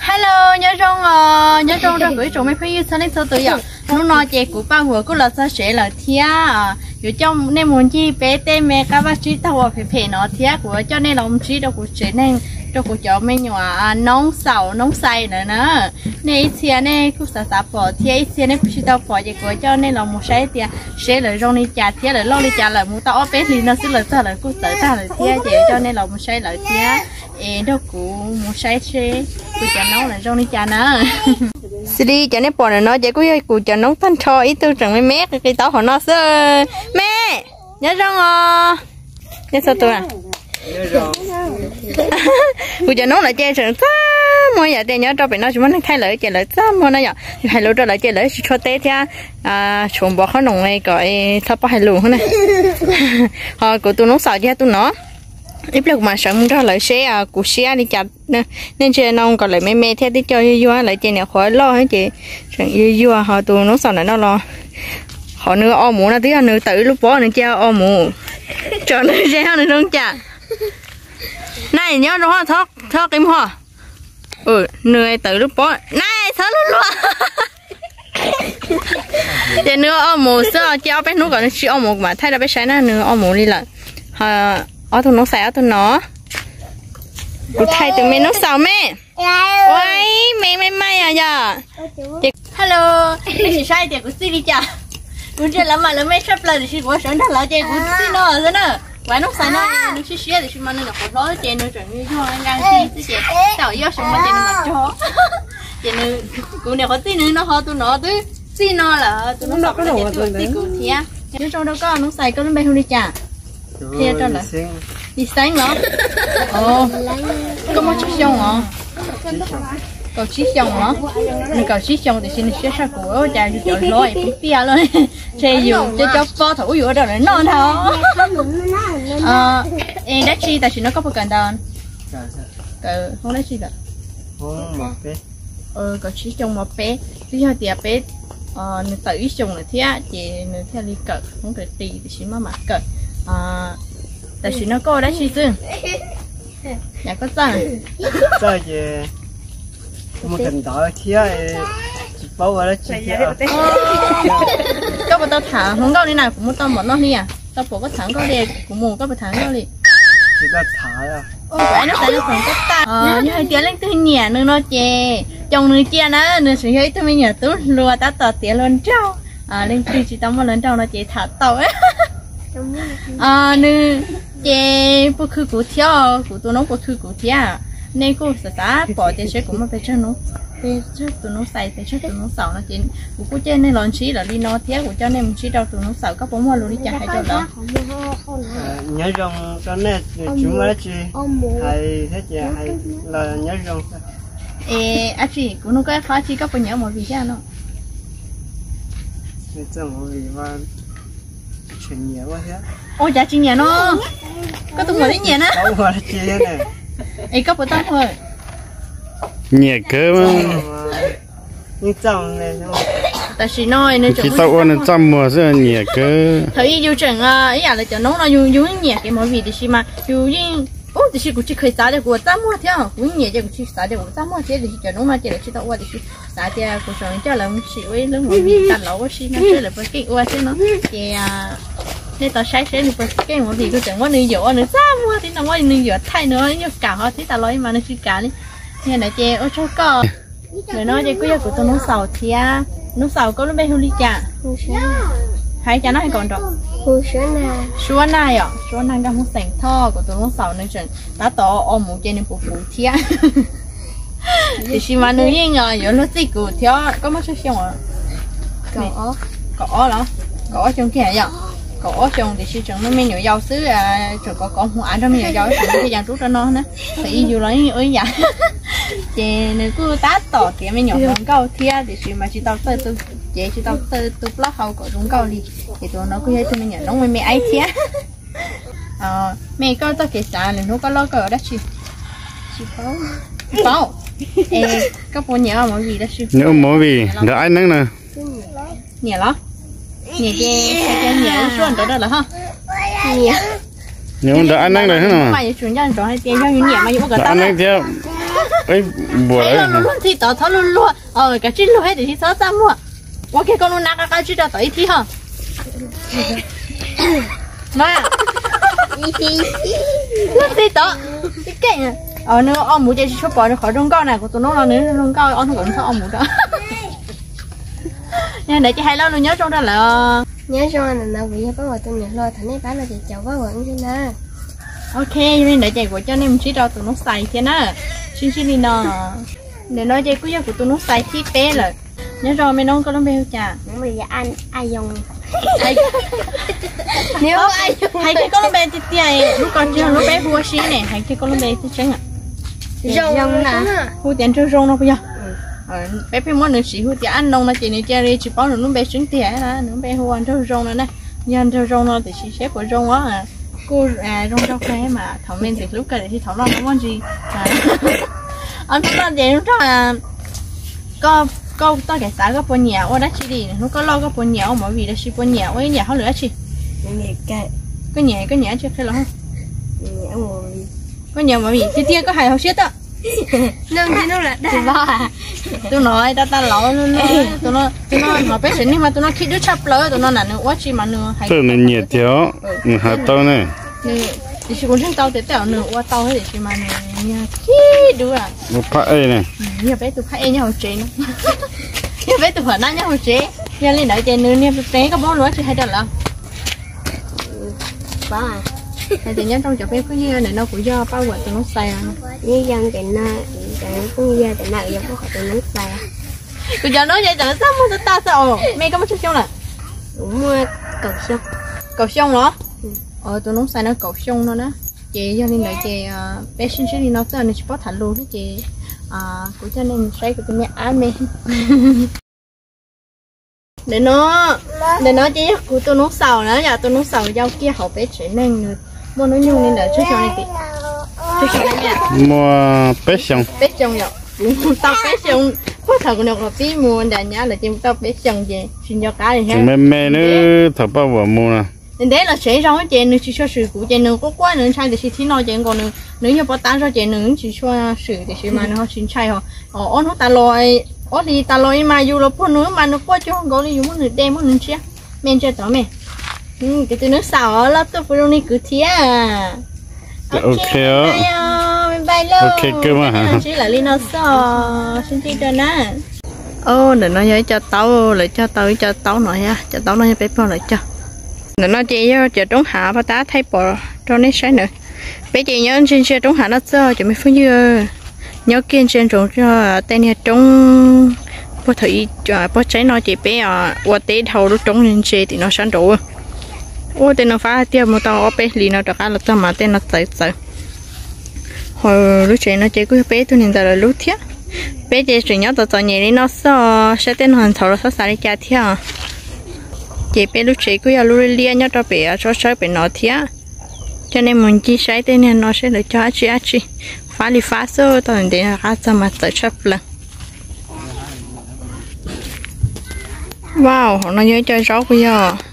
Hello, nyob zoo os, nyob zoo rau kuv ib tsoom me phooj ywg txhua leej txhua tus yom. Hnub no ces kuv Paj Huas kuj los txog tsev lawm thiab, yuav coj nej mus ncig peb tej me qab vaj tsib taug uas phem phem no thiab kuv yuav coj nej los mus ntsib rau kuv tsev neeg, rau kuv cov me nyuam noob xaus noob xais lawm na. Nej ib txhia nej kuj xav xav pom thiab ib txhia nej kuj tsis tau pom ces kuv yuav coj nej los mus saib tias seb lawv zoo li cas thiab lawv loj li cas lawm, mus tau ob peb hlis no xwb lawv txog lawv kuj txawv tag lawm thiab ces coj nej los mus saib lawv thiab. Es nrog kuv mus saib seb kuv cov noob lawv zoo li cas na. Xws li cov nej pom ntawm no ces kuj yog kuv cov noob tag nrho, ib tug tseem me me qis qis taub hauv no xwb. Me, nyob zoo os. Nej txhua tus, kuv cov noob lawv ces tseem txaj muag yom, tias nyob rau pem no tsis muaj neeg thaij lawv ces lawv txaj muag no yom. Yus hais lus rau lawv ces lawv tsis tshua teb thiab tshuav npov qhob noom kom txhob pom hais lus na. Ho kuv tus noob xaus ces yog tus no. Ib pliag kuv mam sawv mus nrog lawv seb kuv siab li cas. Nej ntsia no kom lawv me me thiab twb coj yuag yuag lawm ces niam qhuav loj ces tseem yuag yuag. Ho tus noob xaus ntawm no los, qhov nws o mus no twb yog nws tawm ib lub pob nws cia o mus. Tsom nws ze nws zoo cas. Naj nyob zoo, txhob qi muag. Nws tawm lub pob na, txhob luag luag. Ces nws o mus xwb, cia ob peb hnub kom nws tsis o mus kuv mam thaij rau peb saib na, nws o mus li lawm. Ob tug noob xais ob tug no. Kuv thaij tus me noob xaus me. Ua, me me me yom yom. Ces hello, nej sim saib tias kuv txij li cas. Kuv ntsia lawv mas lawv me tshaj plaws tiam sis kuv ua sawv nrog lawv ces kuv txij no xwb na. Kuv noob xais no nws siab siab tiam sis mas nws nyuam qhuav hlob ces nws tseem yuag nqa nqi xwb ces thaum ib ob xyoo no ces nws mam cog. Ces kuv nyuam qhuav txij nws no ho tus no twb txij no lawm, tus no txij kuv thiab. Nyob zoo rau koj noob xais, koj lub npe hu li cas? Qhia rau lawv. Lis Xeeb los? Koj muaj tsawg xyoo os? Kaum tsib xyoo los? Nws kaum tsib xyoo tiam sis nws siab tshaj kuv, cas yus cov hlob es pub tiag lawm. Ntshe yus cov cov pob thaum ub yus ua rau lawv noj ntag. Es dab tsi tam sim no koj puas kawm ntawv? Kawm hoob dab tsi lawm? Kaum tsib xyoo mos peb, twb yog tias peb, nws tawm ib xyoos lawm thiab ces nws thiaj li kawm hoob kaum qis tiam sis maj mam kawm. Tam sim no koj ua dab tsi xwb? Yam koj txawj? Txawj ces mus kawm ntawv thiab tsis paub ua dab tsi thiab. Koj puas tau tham hluas nkauj li na? Kuv mus tau npaum no li, tau pom koj tham nkauj li, kuv mus koj puas tham nkauj li? Tsis tau tham. Yog hais tias leej twg nyiam nws no ces coos nws cia na, nws tseem yog ib tug me nyuam tub hluas tab tom tiav hluas nraug. Leej twg tsis tau muaj hluas nraug no ces tham tau. Nws ces puas khwv kuv thiab, kuv tus noob puas khwv kuv thiab. Nej kuj xav xav pom tias seb kuv muaj pes tsawg noob, pes tsawg tus noob xais, pes tsawg tus noob xaus no ces kuv kuj coj nej los ntsib lawv li no thiab kuv coj nej mus ntsib rau tus noob xaus, koj puas muaj lus li cas hais rau lawv? Nyob zoo rau nej, tsis muaj dab tsi hais thiab ces hais los nyob zoo. Es dab tsi, kuv nug koj ib qho dab tsi, koj puas nyiam ua movie thiab no? Ua cas tsis nyiam no? Koj tus muam twb nyiam na. Es koj puas tau muag? Nyiam kawg. Tam sim no nws tseem tsis tau ua nws txaj muag xwb nyiam kawg. Thaum ub yus tseem ib yam lawv cov noob no yus yeej nyiam kev movie tiam sis mas yus yeej, tiam sis kuv tsis kheev xav tias kuv ua txaj muag thiab, kuv yeej nyiam ces kuv tsis xav tias kuv ua txaj muag thiab tiam sis cov noob no ces lawv tsis tau ua tiam sis xav tias kuv tseem coj lawv mus sim ua ib lub movie tag los ua si no seb lawv puas keej ua xwb no. Ces nej tau saib seb nws puas keej movie, kuv tseem muab nws yuam ua nws txaj muag thiab no, muab nws yuam thaij nws ib nyuag kam ho thiab tas los mas nws tsis kam li. Yog ntawd ces ua tsaug koj. Ntawm no ces kuj yog kuv tus noob xaus thiab. Noob xaus, koj lub npe hu li cas? Hais cas no hais kom nrov. Suab Nag yom, Suab Nag nkauj Hmoob xeem Thoj, kuv tus noob xaus nws tseem tab tom o mus ces nws puv puv thiab. Tiam sis mas nws yeej yuav luag txij kuv thiab. Koj muaj tsawg xyoo? Kaum ob los? Kaum ob xyoo kiag yom. Kaum ob xyoo tiam sis tseem muaj me nyuam yaus xwb, tseem kov kov hmuv av nrog me nyuam yaus, tseem muaj yas rub rau no na. Thaum ub yus los yeej ua ib yam. Ces nws kuj tab tom tiav me nyuam hluas nkauj thiab tiam sis mas tsis tau txawj tu cev, tsis tau txawj tu plaub hau kom zoo nkauj li. Ces tus no kuj yog ib tug me nyuam noob me me aib thiab. Me, koj txoj kev xav lwm hnub koj loj koj ua dab tsi? Tsis paub. Es koj puas nyiam ua movie dab tsi? Nyiam ua movie nrog aib neeb na. Nyiam los? Nyiam ces nyiam ua suab nrov rau lawm ho. Nyiam ua nrog aib neeb lawm. Mas yuav tsum nco ntsoov hais tias yog yus nyiam mas yus ua kom tau aib neeb thiab. Luag ntxhi tod txhob luag luag, kav tsij luag thiab tiam sis txhob txaj muag. Ua kiag koj lub nab qab qab tsib rau tom ib thib ho. Luag ntxhi tod. Nws o mus ces tsis tshua pom nws qhov zoo nkauj na, kuv tus noob no nws zoo nkauj ob hnub kom nws txhob o mus rau. Yog ntawd ces hais lo lus nyob zoo rau lawv. Nyob zoo, ntawm no kuv yog Paj Huam tus niam hluas, thaum nej pab no ces caum Paj Huam wb thiab na. Ok, yog li ntawd ces kuv coj nej mus ntsib rau tus noob xais thiab na. Sib ntsib li no. Ntawm no ces kuj yog kuv tus noob xais thib peb lawm. Nyob zoo me noob, koj lub npe hu cas? Hais kiag koj lub npe tiag tiag, lub ko tsis yog lub peb hu ua si ne, hais kiag koj lub npe tseeb tseeb. Hu tias Nraug Zoo no puas yog? Peb pheej muab nws siv hu tias Ab Noo no ces nws cia li tsis paub nws lub npe tseeb tiag, nws lub npe hu ua Nraug Zoo no na. Yog Nraug Zoo no tiam sis seb puas zoo os. Kuj zoo nraug kawg mas thaum me ntxim hlub kawg tiam sis thaum loj no muaj ntsis. Ob hnub no ces zoo nraug, koj toj kev xav koj puas nyiam ua dab tsi li? Hnub koj loj koj puas nyiam ua movie los sis puas nyiam ua ib yam hauj lwm dab tsi? Koj nyiam, koj nyiam dab tsi qhia los? Koj nyiam movie tiag tiag koj hais hauv siab tau. Tus no tau tau laus, tus no hnov peb tsev neeg mas tus no khib dub tshaj plaws, tus no na nws ua tsi mas nws hais, nws nyiam tiag, nws hais tau ne. Tiam sis kuv ntseeg tau tias tej zaum nws ua tau thiab tiam sis mas nws yog khib dub. Phab ej ne. Yog peb tus phab ej nyob hauv tsev no. Yog peb tus pham nab nyob hauv tsev. Yog li ntawd ces nws niag pes koj paub lus dab tsi hais rau lawv? Hais tias nyob zoo cov phooj ywg, ntawm no kuv yog Paj Huam tus noob xais. Kuv cov noob yog cov noob xais, kuv cov noob yog cov noob xais muag tag tag xwb os. Me koj muaj tsawg xyoo lawm? Kuv muaj kaum xyoo. Kaum xyoo los? Tus noob xais no kaum xyoo no na. Ces yog li ntawd ces peb sib ntsib li no xwb, nws tsis paub tham lus thiab ces kuv coj nej mus saib kuv tus me ab me. Ntawm no, ntawm no ces yog kuv tus noob xaus na, yog tus noob xaus yau kiag hauv peb tsev neeg, nws muaj hnub nyoog li ntawd tsawg xyoo li? Muaj peb xyoo. Peb xyoo yom, kuv mus tau peb xyoo, puag thaum kuv nyuam qhuav pib mus nram nyab lawm ces mus tau peb xyoo ces tsis nco qab li thiab. Me me nws thaum Paj Huam mus na. Ntev los tsev zoo ces nws tsis tshua swm kuv ces nws quaj quaj nws ntshai tiam sis thib no ces nkaus nws, nws yog pov tab zog ces nws tsis tshua swm tiam sis mas nws ho tsis ntshai ho. Ob hnub tas los, ob hlis tas los mas yus los puag nws mas nws quaj cuag nkaus li yus muab nws de muab nws ntsiab. Me ntsia tod me, kuv tus noob xaus loj tuaj puas zoo li kuv thiab? Ok, ok, ntsib lawm li no xwb, sib ntsib rau na. Ntawm no yog ib co taub, lawv cog tau ib co taub no, cov taub no yog peb pog lawv cog. Ntawm no ces yog cov roob hav pog tab thaij pom rau nej saib ntawd. Peb ces nyob ntsia ntsia roob hav no xwb cov me phooj ywg. Nyob kiag ntsia ntsoov tej niag roob puag thaum ub, puag tsaib no ces peb ua teb dhau lub roob ntse tim no sab nraud. Ua tej no fab tiag, mus tau ob peb hlis no rov qab los txog mas tej no txawv txawv. Ho lub tsev no ces kuj yog peb tug niam ntxawm lawv lub thiab. Peb ces tseem nyob txom txom nyem li no xwb, saib tej no ntxhov los txhob xav li cas thiab. Ces peb lub tsev kuj yog lub liab liab nyob rau pem tsob tsawb pem no thiab. Coj nej mus ncig saib tej niag no seb lawv cog dab tsi dab tsi. Fab li fab xwb, tau ntev rov qab txog mas txawv tshaj plaws. Wow, hauv no yog ib co zaub puas yog?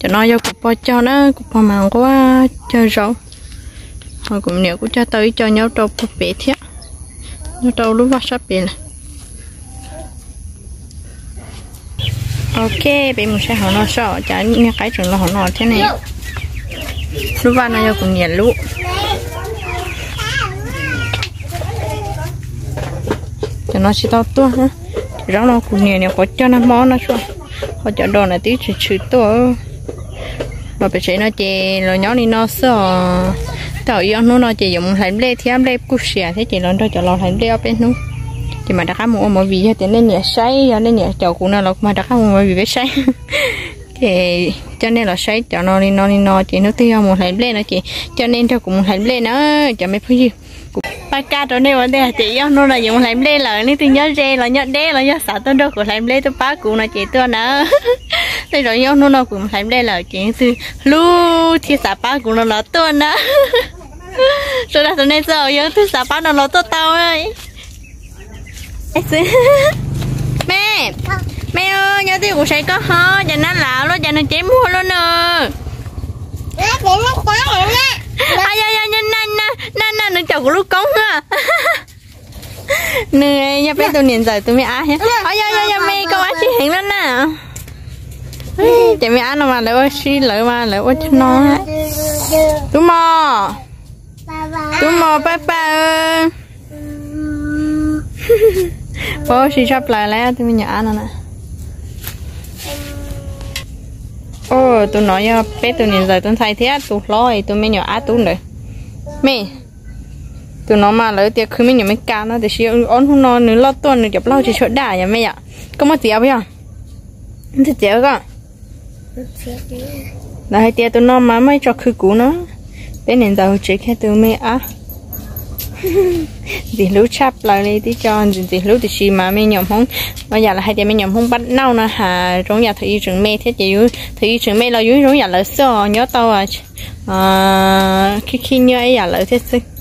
Cov no yog kuv pog cog na, kuv pog mas nquag cog zaub. Ho kuv niam kuj cog tau ib co nyob rau puag pem thiab, nyob rau lub vaj sab pem lawm. Ok, peb mus saib hauv no saib, cov niag qaib tseem los hauv no thiab ne. Lub vaj no yog kuv niam lub. Cov no tsis tau tuaj na. Cov zaub no kuv niam nyuam qhuav cog nag hmo no tsuas, ho cov dos na twb tshwm tshwm tuaj. Los pem tsev no ces los nyob li no xwb os. Tau ib ob hnub no ces yuav mus hlais nplej thiab, nplej kuj siav thiab ces los nrog cov laus hlais nplej ob peb hnub, ces mam rov qab mus ua movie. Yog tias nej nyiam saib, yog nej nyiam caum kuv no los kuv mam rov qab mus ua movie peb saib. Ces coj nej los saib cov no li no li no ces hnub twg yog mus hlais nplej no ces coj nej nrog kuv mus hlais nplej na, cov me phooj ywg. Kuv pab kaj rau nej ua ntej hais tias ib ob hnub no yuav mus hlais nplej lawm, leej twg nyob ze los nyob deb los yog xav tuaj nrog kuv hlais nplej tuaj pab kuv no ces tuaj na. Tej zaum ib ob hnub no kuv mus hlais nplej lawm ces leej twg hlub thiab xav pab kuv no los tuaj na. Sawv daws xav nej txog yog leej twg xav pab no los tuaj tau. Me, me, nyob twg kuv saib koj ho, cas nab lav luaj, cas nws cev muag luaj na. Yog, yog, nab, nab nws caum kuv lub koob na. Nws yog peb tus niam ntxawm tus me ab thiab. Yog yog yog me koj ua tsis heev no na. Ces me ab no mas lawv ua si lawv mas lawv ua cov no. Tub mos, tub mos paj paj. Pab ua si tshaj plaws lawm tus me nyuam ab no na. Tus no yog peb tus niam ntxawm tus ntxhais thiab tus hlob tus me nyuam ab tub ntawd. Me, tus no mas lawv tias khwv me nyuam Meskas no tiam sis ob hnub no nws loj tuaj nws cov plaub tsis tshua daj yom me yom. Koj muaj txiv puas yog? Txiv koj. Lawv hais tias tus no mas muaj ib tso khwv kuv no. Peb niam ntxawm hauv tsev kiag tus me ab. Ntxim hlub tshaj plaws li tib co ntxim ntxim hlub tiam sis mas me nyuam Hmoob, yam lawv hais tias me nyuam Hmoob npab nauj no has zoo yam thaum yus tseem me thiab ces yus thaum yus tseem me los yus zoo yam lawv xwb os, nyob tau khib khib nyiab ib yam lawv thiab xwb.